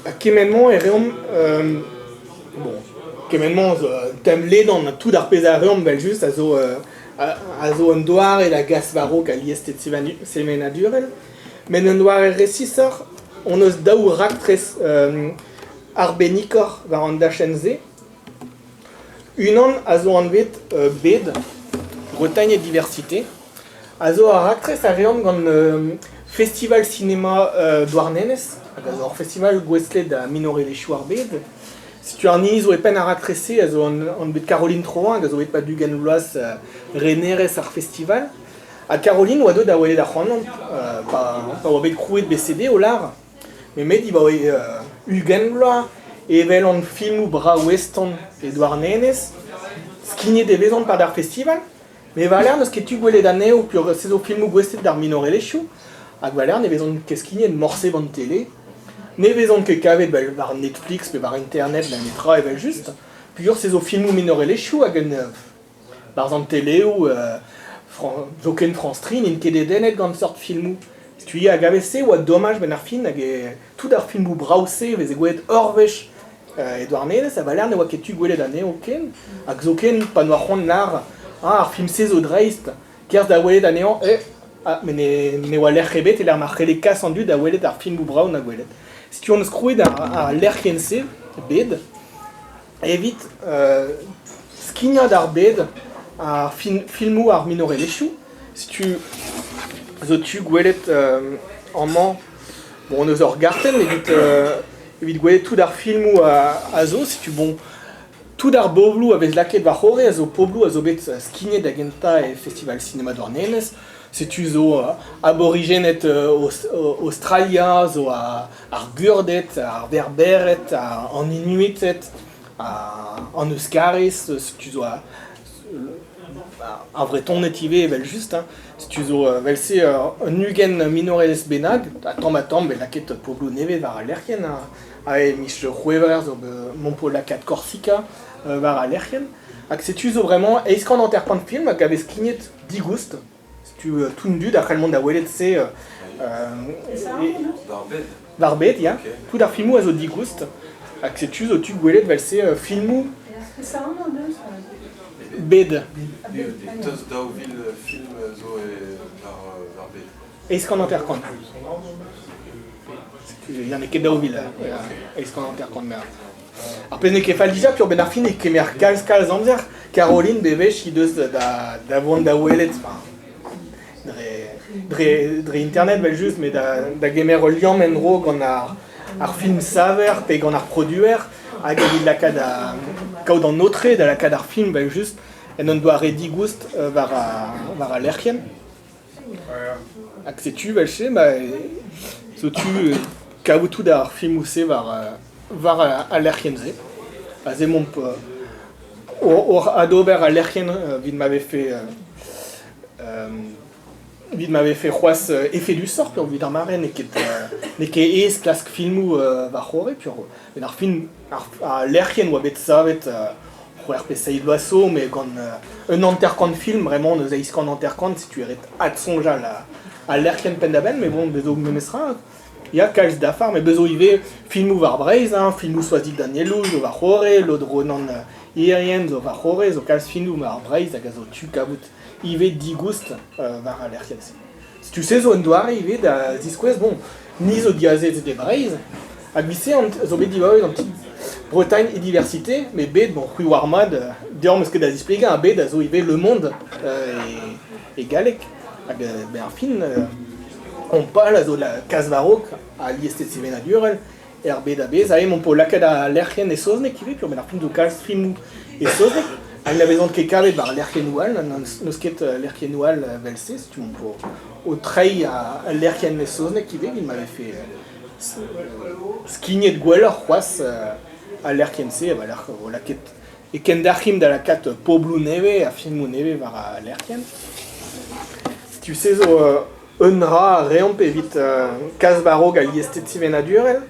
Ha kement-mañ e reomp bon kement-mañ zo un tem ledan ha tout ar pezh a reomp evel-just a zo a zo un doare da gas war-raok al liested sevenadurel. Met un doare resisoc'h hon eus daou raktres arbennikoc'h war an dachenn-se. Unan a zo anvet Bed, Bretagne et Diversité, a zo ur raktres a reomp gant Festival Sinema Douarnenez, hag a zo ur festival gouestlet da minorelezhioù ar bed. Setu an hini zo e penn ar raktres-se a zo anvet Caroline Troin, hag a zo bet pad 20 vloaz renerez ar festival. Ha Caroline oa deuet da welet ac'hanomp pa oa bet krouet BCD o lâr. Nemet dibaoe 20 vloaz e welan filmoù brav-eston e Douarnenez. Skignet e vezont 'pad ar festival. Met war-lerc'h n'eus ket tu gwelet anezho peogwir se zo filmoù gouestlet d'ar minorelezhioù hag war-lerc'h ne vezont ket skignet morse gant tele. Ne vezont ket kavet war Netflix pe war internet na netra evel-just peogwir se zo filmoù minorelezhioù hag un Barzh an teleoù, zoken France 3 n'int ket dedennet gant seurt filmoù. Setu hag a-se 'oa domaj 'benn ar fin hag tout ar filmoù brav-se e veze gwelet ur wech e Douarnenez ha war-lerc'h ne oa ket tu gwelet anezho ken. Hag zoken pa 'noa c'hoant lâr ah ar film-se zo dreist, kerzh da welet anezhañ, eh ah met ne oa lec'h ebet e-lec'h ma c'helle kas an dud da welet ar filmoù brav na gwelet. Setu hon eus krouet ar lec'hienn-se, bet. Evit skignañ d'ar bed ar filmoù ar minorelezhioù. Setu zo tu gwelet amañ bon on eus ur gartenn evit evit gwelet tout ar filmoù a zo. Setu bon tout ar bobloù a vez lakaet war-c'horre a zo pobloù a zo bet skignet da gentañ e festival sinema Douarnenez. Setu zo aborijened Aostralia, zo ar Gurded, ar Verbered, an Inuited, an Euskariz, setu zo ar Vretoned ivez evel-just. Setu zo evel-se un 20 minorelezh bennak, ha tamm-ha-tamm 'vez lakaet pobloù nevez war al lec'hienn. Ha e miz C'hwevrer zo momp o lakaat Korsika war al lec'hienn. Hag setu zo bremañ 850 film hag a vez skignet digoust. Setu tout an dud a c'hell mont da welet se War bed? War bed, ya. Tout ar filmoù a zo digoust. Hag setu zo tu gwelet 'vel-se filmoù bed. Tost 2000 film zo war bed. 850. Setu, ya, n'eo ket 2000, 850 mais Ar pezh n'eo ket fall dija peogwir ar fin e kemer kalz-kalz amzer. Caroline bewech he deus da vont da welet dre internet evel-just met da gemer ul liamm en-dro gant ar film saver pe gant ar produer hag evit lakaat kaout an aotre da lakaat ar film evel-just en un doare digoust war al lec'hienn. Hag setu evel-se ma zo tu kavout tout ar filmoù-se war war al lec'hienn-se. Aze 'momp oc'h adober al lec'hienn evit ma vefe evit ma vefe c'hoazh efedusoc'h peogwir ar mare n'eo ket n'eo ket aes klask filmoù war-c'horre peogwir ar film al lec'hienn 'oa bet savet c'hwec'h pe seizh vloaz zo, met gant un 50 film bremañ eus 850, setu ret adsoñjal al lec'hienn penn-da-benn, met bon, bez zo memestra. Ya, kalz dafar, met bez zo ivez filmoù war Breizh, hein, filmoù Soazig Danielou zo war c'horre, lod Ronan Hirrien zo war c'horre, zo kalz filmoù war Breizh hag a zo tu kavout ivez digoust war al lec'hienn-se. Setu se zo un doare ivez da ziskouez, bon, ni zo diazezet e Breizh, hag vit-se zo bet dibaoe an ti Bretagne et diversité, met bet, bon, c'hwi oar mat, deomp eus ket da zisplegañ, ha bet a zo ivez Le Monde e galleg. Hag ben ar fin, hon pal a zo la kas war-raok al liested sevenadurel er bed a-bezh. Aze m'hon po lakaet al lec'hienn e saozneg ivez, peogwir ar fin zo kalz filmoù e saozneg. Ha ne vezont ket kavet war lec'hiennoù all, n'eus ket lec'hiennoù all evel-se, setu on po o treiñ al lec'hienn e saozneg ivez evit ma vefe skignet gwelloc'h c'hoazh al lec'hienn-se, a-walc'h vo lakaet e kendalc'himp da lakaat pobloù nevez ha filmoù nevez war al lec'hienn. Setu se zo un dra a reomp evit kas war-raok al liested sevenadurel.